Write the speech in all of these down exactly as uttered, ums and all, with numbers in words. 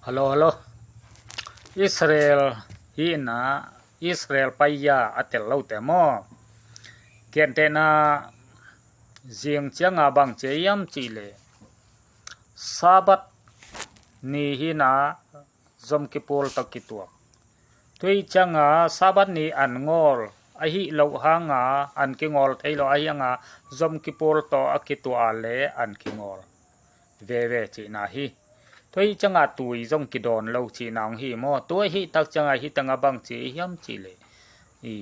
Hello, hello. Israel hi na, Israel paiya atel lou te mo. Kente na jing chianga bang che yam chi le. Sabbath ni hi na Yom Kippur to kituak. Tui chianga Sabbath ni an ngol ahi lou hanga an kingol thei lou ahi anga Yom Kippur to akitua le an kingol. Veve chi na hi. Tui chianga tui jong kidon lou chi na hi mo. Tui hi tak chianga hi tanga bang chi hiam chi le. I,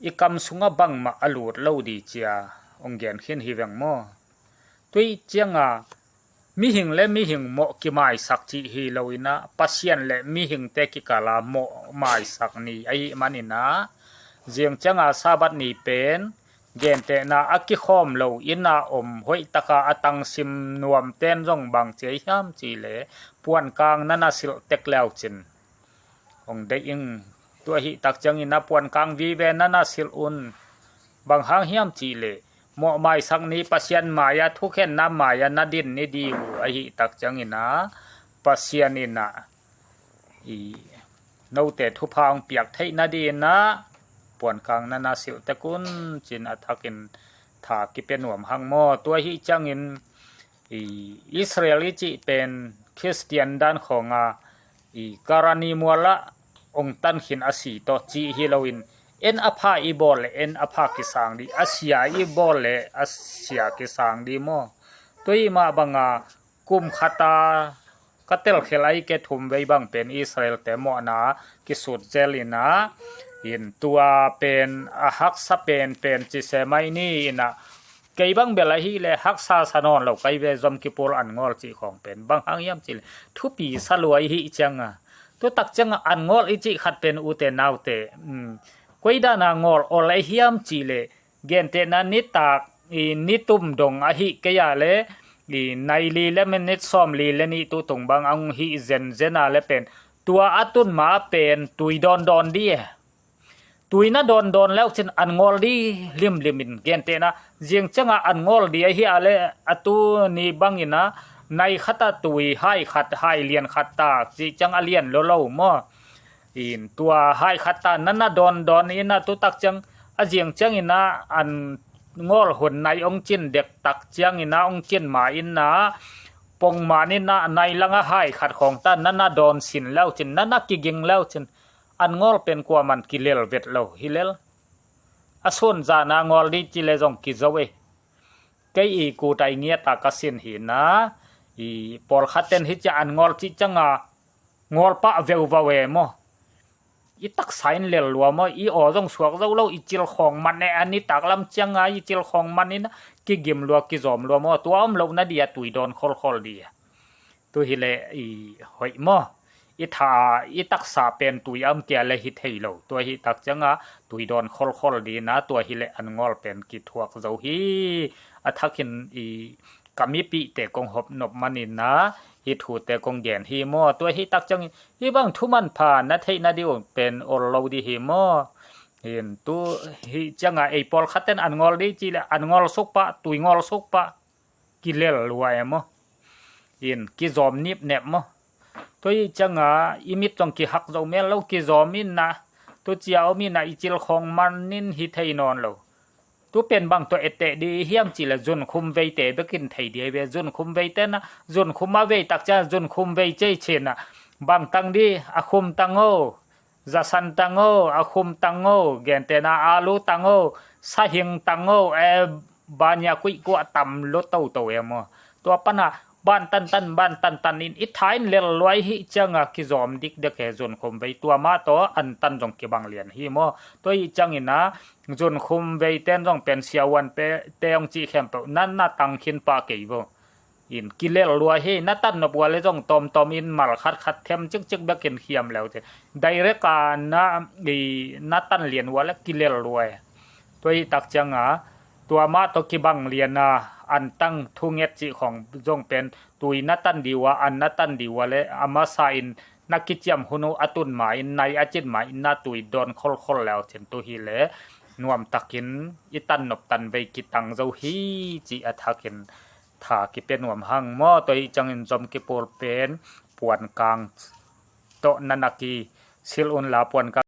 i kam sunga bang ma alut lou di chia. Ong gen khin hi veng mo. Tui chianga mihing le mihing mo kimaisak chi hi lou ina, Pasian le mihing te kikala mo maisak ni ahi man ina, jing chianga Sabbath ni pen, gente na akikhom lou ina om hoi taka atang sim nuam ten jong bang che hiam chi le, puan kang nana sil tek leu chin. Ong dei ing tua hi tak chiang ina puan kang vive nana sil un. Bang hang hiam chi le. Mo maisak ni Pasian maya thukhen na maya na din ni di u ahi tak chiang ina. Pasian ina. I note thupha ong piak thei na di ina. Puan kang nana sil tekun chin athakin tha kipe nuam hang mo. Tua hi chiang in I Israel i chi pen Christian dan khonga i Karani muala ong tan khin asi to chi hi lou in en apha i bol le en apha kisang di asia i bol le asia kisang di mo. Tui ma banga kum khata katel khel ai ke thum vei bang pen Israel te mo na kisut zel ina in tua pen a haksa pen pen chi se mai ni ina Kei bang bel ahi le haksa sa non lou kai ve Yom Kippur an ngol chi khong pen bang hang hiam chi le thupi sa lou ahi chiang a. Tu tak chiang a an ngol i chi khat pen u te nau te. Um, koi dan a ngol ol ahi hiam chi le gente na ni tak i ni tum dong ahi kei a le i nai li le minute som li le ni tu tung bang ang hi zen zen a le pen tua atun ma pen tui don don di e. Tui na don don leu chin an ngol di lim lim in gente na jing chang a an ngol di ahi a le atu ni bang ina nai khat a tui hai khat hai lian khat ta chi chang a lian lo lo mo in tua hai khat ta nana don don ina tu tak chang a jing chang ina an ngol hun nai ong chin dek tak chang ina ong chin ma ina pong ma ina nai langa hai khat khong ta nana don sin leu chin nana kiging leu chin An ngol pen kuaman kilel vet lo hilel. A sun zana ngol di chi le jong kizo e. Kei i kutai ngiat a ka sin hi na. I pol khat ten hi cha an ngol chi changa ngol pa veu vau e mo. I taksa in lel lua mo. I o jong suak zo lo i chil khong man e ani tak lam changa i chil khong man in kigim lua kizom lua mo. Tua om lo na dia tui don khol khol dia. Tu hi le i hoi mo. I tha, i taksa pen tui am kia le hi thei lo. Tua hi tak changa tui don khol khol di na. Tua hi le an ngol pen ki thuak zo hi. A thak hin i kami pi te kong hop nop man in na. Hi thu te kong gen hi mo. Tua hi tak chang i bang thu man pha na thei na di pen ol lo di hi mo. Hin tu hi changa ei pol khat ten an ngol di chi le an ngol suk pa, tui ngol suk pa. Kilel lua e mo. In kizom nip nep mo. Tui changa i mit chong kihak zo mel lo kizom in na. Tu chia om in na i chil khong man in hi thei non lo. Tu pen bang to ete di hiam chi le zun khum vei te bekin thei di ve zun khum vei te na zun khum a vei tak cha zun khum vei chei chena. Bang tang di a khum tang o. Zasan tang o, a khum tang o, gente na alu tang o, sahing tang o, e banya kui kua tam lo to to e mo. Tua pana ban tan tan ban tan tan in i thain lel luai hi changa kizom dik dek he zun khum vei tua ma to an tan jong kibang lian hi mo. Tua hi chang ina zun khum vei ten jong pen siawan pe te ong chi khem pe nan na tang khin pa kei vo. In kilel lua hi na tan nop ua le jong tom tom in mal khat khat them chik chik bek in hiam leu te. Direct a na i na tan lian ua le kilel lua e. Tua hi tak changa tua ma to kibang lian a an tang thu nget chi khong jong pen tui na tan di ua an na tan di ua le ama sa in na kichiam hunu atun ma in nai achin ma in na tui don khol khol leu chin tu hi le nuam takin i tan nop tan vei kitang zo hi chi a thakin tha kipe nuam hang mo, tua hi changin Jom Kippur pen puan kang toh nana kisil unla puan kang